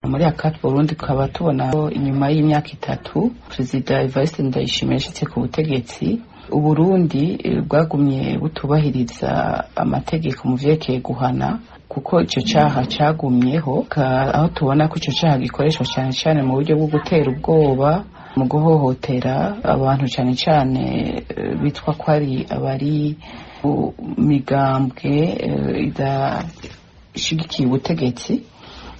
Muri ACAT Burundi tukaba tubona ko inyuma y'imyaka 3 Perezida Evariste Ndayishimiye yashitse ku butegetsi, Uburundi bwagumye butubahiriza amategeko mu vyerekeye guhana, kuko ico caha cagumyeho, aho tubona ko ico caha gikoreshwa cane cane mu buryo bwo gutera ubwoba, mu guhohotera abantu cane cane bitwa ko ari abari mu migambwe idashigikiye ubutegetsi,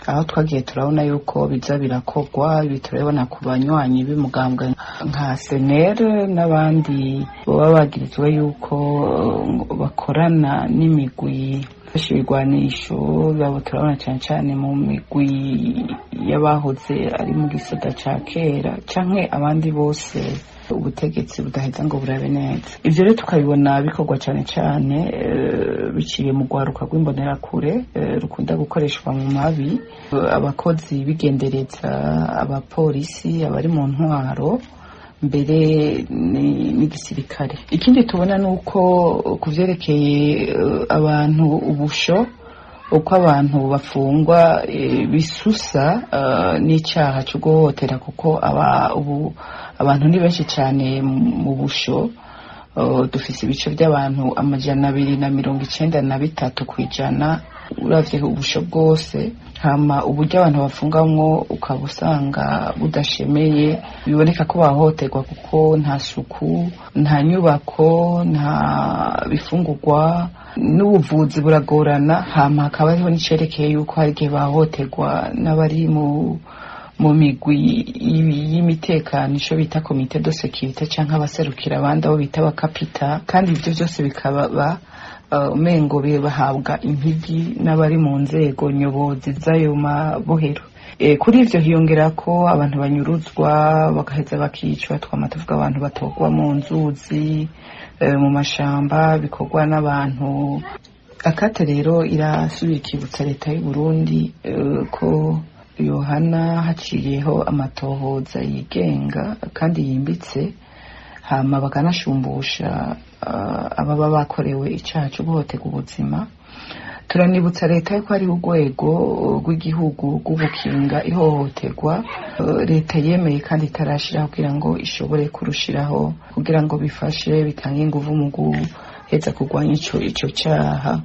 aho twagiye turabona yuko biza birakorwa. Ibi turabibona ku banywanyi b'umugambwe nka SNL n'abandi baba bagirizwa yuko bakorana n'imigwi ibigwanisho. Babo turabona cane cane mu migwi y'abahoze ari mu gisoda ca kera canke abandi bose ubutegetsi budaheza ngo burabe neza. Ivyo rero tukabibona bikorwa cane cane biciye mu rwaruka rw'imbonerakure rukunda gukoreshwa mu mabi, abakozi bigendereza, abapolisi, abari mu ntwaro, mbere n'igisirikare. Ikindi tubona ni uko ku vyerekeye abantu, ubusho uko abantu bafungwa bisusa n'icaha co guhohotera, kuko ubu abantu ni benshi cane mu busho. Dufise ibice by'abantu 293% uravye ubusho bwose. Hama uburyo abantu bafungamwo ukaba usanga budashemeye, biboneka ko bahohoterwa kuko nta suku, nta nyubako, nta bifungurwa, n'ubuvuzi buragorana. Hama hakaba hariho n'icerekeye yuko hari igihe bahohoterwa n'abari mu migwi y'imitekano, ico bita comité de sécurité, canke abaserukira abandi abo bita abakapita. Kandi ivyo vyose bikaba umengo bahabwa impigi n'abari mu nzego nyobozi z'ayo mabohero. Kuri ivyo hiyongera ko abantu banyuruzwa bagaheza bakicwa. Twama tuvuga abantu batogwa mu nzuzi, mu mashamba, bikorwa n'abantu. ACAT rero irasubira ikibutsa leta y'u Burundi ko yohana haciyeho amatohoza yigenga kandi yimbitse, hama bakanashumbusha ababa bakorewe icaha co guhohoterwa ubuzima. Turanibutsa leta yuko hariho urwego rw'igihugu rw'ugukinga ihohoterwa leta yemeye kandi itarashiraho, kugira ngo ishobore kurushiraho, kugira ngo bifashe bitange inguvu mu guheza kurwanya ico caha.